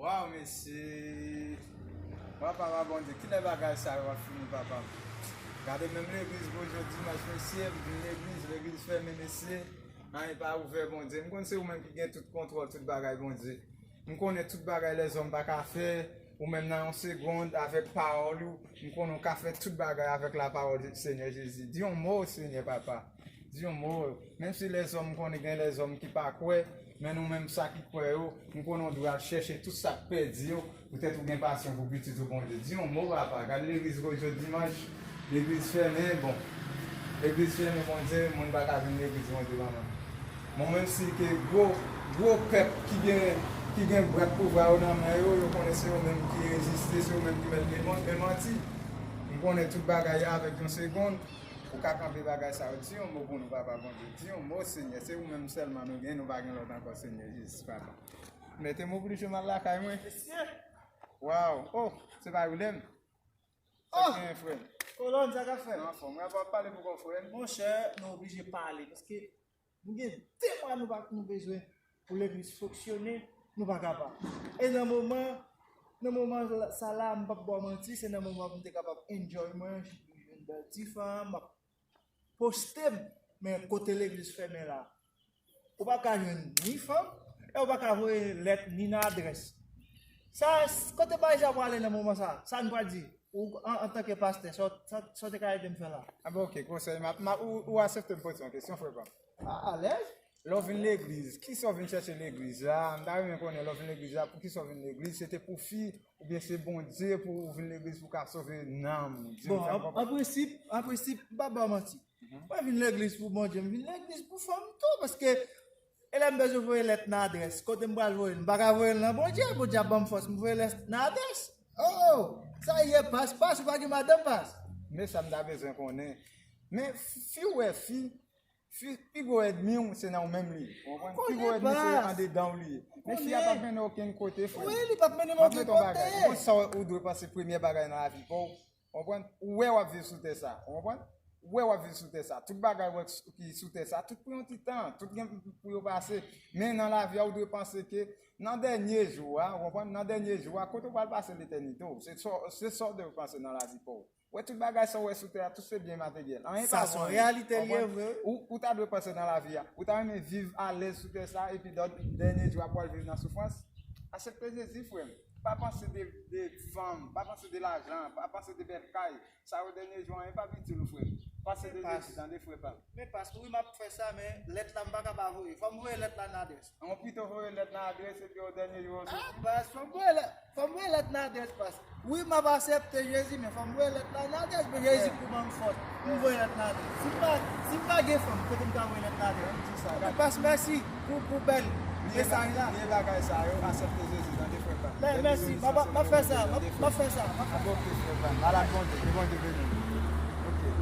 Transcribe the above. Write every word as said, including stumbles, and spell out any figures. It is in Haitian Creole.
Waw, mesye. Wa papa Bondye, kilè bagay sa yo ap fini, papa? Gade menm legliz gwo jodi dimanch, mesye, m vin legliz, legliz fèmen, mesye. Anyen pa ouvè, Bondye. M konn se ou menm ki gen tout kontwòl, tout bagay, Bondye. M konnen tout bagay lèzòm pa ka fè, ou menm nan yon segonn, avèk pawòl ou, m konnen ou ka fè tout bagay avèk lapawòl, Senyè Jezi. Di yon mo, Senyè, papa. Di yon mo. Menm si lèzòm, m konnen gen lèzòm ki pa kwè, men nou menm sa ki kwè yo, m konnen w dwe al chèche tout sa k pèdi yo, poutèt ou gen pasyon pou pitit ou, Bondye. Di yon mo, papa. Gade legliz gwo jodi dimanch, legliz fèmen, bon. Legliz fèmen, Bondye, moun pa ka vin legliz, Bondye, manman. Bon, menm si ke gwo, gwo pèp ki gen, ki gen bwat pouvwa yo nan men yo, yo konnen se yo menm ki reziste, se yo menm ki mèt deman-, demanti. M konnen tout bagay avèk yon segonn. Ou ka kanpe bagay sa yo. Di yon mo pou nou, papa Bondye. Di yon mo, Senyè. Se ou menm sèlman nou gen, nou pa gen lòt ankò, Senyè Jezi, papa. Mete m oblije m al lakay mwen. Mesye! Waw! Oh, se pa Willem? Sa k genyen, frè m? Kolòn, sa k ap fèt? Anfòm, w ap pale pou kò, frè m? Monchè, nou oblije pale, paske nou gen de mwa nou pa, nou bezwen pou legliz fonksyone, nou pa kapab. E nan moman, nan moman sa la, m p ap ba w manti, se nan moman pou m te kapab enjoy mwen, jwenn bèl ti fanm, m ap poste m, men kote legliz fèmen la, ou pa ka jwenn ni fanm, e ou pa ka voye lèt ni nan adrès. Sa, kote bagay sa pwale nan moman sa? Sa n pral di? Ou, an, antanke pastè, sa, sa, sa w te ka ede m fè la? A bon, ok, konsèy, m ap, m ap, ou, ou aksepte m poze yon kesyon, frè pa m? A, alèz. Lè w vin legliz, kisa w vin chèche legliz la? M ta renmen konnen, lè w vin legliz la, pou kisa w vin legliz? Se te pou fi, oubyen se Bondye pou ou vin legliz pou ka sove nanm ou? Di m, bon, fè m an, konprann. An prensip, an prensip, m pa ba w manti. Mhm. Mwen vin legliz pou Bondye, m vin legliz pou fanm tou, paske e lè m bezwen voye lèt nan adrès, kote m pral voye l? M pa ka voye l nan Bondye, Bondye ap ban m fòs, m voye lèt nan adrès. Oh, oh, sa ye, pas, pas, ou pa gen madanm, pas? Men sa m ta bezwen konnen. Men fi w wè fi, fi, pi gwo ènmi w, se nan ou menm li ye. Ou konprann? Pi gwo ènmi se andedan w li ye. Men fi a p ap mennen w okenn kote, frè. Wi, li p ap mennen m okenn kote. M ap mete yon bagay. Ou konn sa w dwe panse premye bagay nan lavi pa w? Ou konprann? Ou wè w ap viv sou tè sa. Ou konprann? Ou wè w ap viv sou tè sa. Tout bagay w wè ki sou tè sa, tout pou yon ti tan. Tout gen pou yo pase. Men nan lavi a, ou dwe panse ke nan dènye jou a, ou konprann? Nan dènye jou a, kote w pral pase letènite w? Se sa, se sa w dwe panse nan lavi pa w. Wè, tout bagay sa w wè sou tè a, tout se byen materyèl. Anyen pa bon. Sa se yon reyalite li ye vre, wi. Ou, ou ta dwe panse nan lavi a. Ou ta renmen viv alèz sou tè sa, epi dènye jou a pral viv nan soufrans? Aksepte Jezi, frè m. Pa panse de, de fanm, pa panse de lajan, pa panse de bèl kay. Sa yo dènye jou, anyen p ap itil ou, frè m. Panse de Jezi, tande, frè pa m. Men pas, wi, m ap fè sa, men lèt la, m pa ka pa voye. Fò m voye lèt la nan adrès. An pito voye lèt nan adrès epi o dènye jou ou soti. Ah, pas, fò m voye lèt, fò m voye lèt nan adrès, pas. Wi, m ap aksepte Jezi, men fò m voye lèt la nan adrès, men Jezi pou ban m fòs pou m voye lèt nan adrès. Si m pa, si m pa gen fanm, kote m ka voye lèt nan adrès? Di sa, men pas, mèsi pou, pou bèl mesaj la. Vye bagay sa yo, aksepte Jezi, tande, frè pa m. Mèsi, m ap, m ap fè sa, m ap, m ap fè sa, m ap fè sa. Oke, frè pa m. Al ak Bondye, ke Bondye beni w. Oke.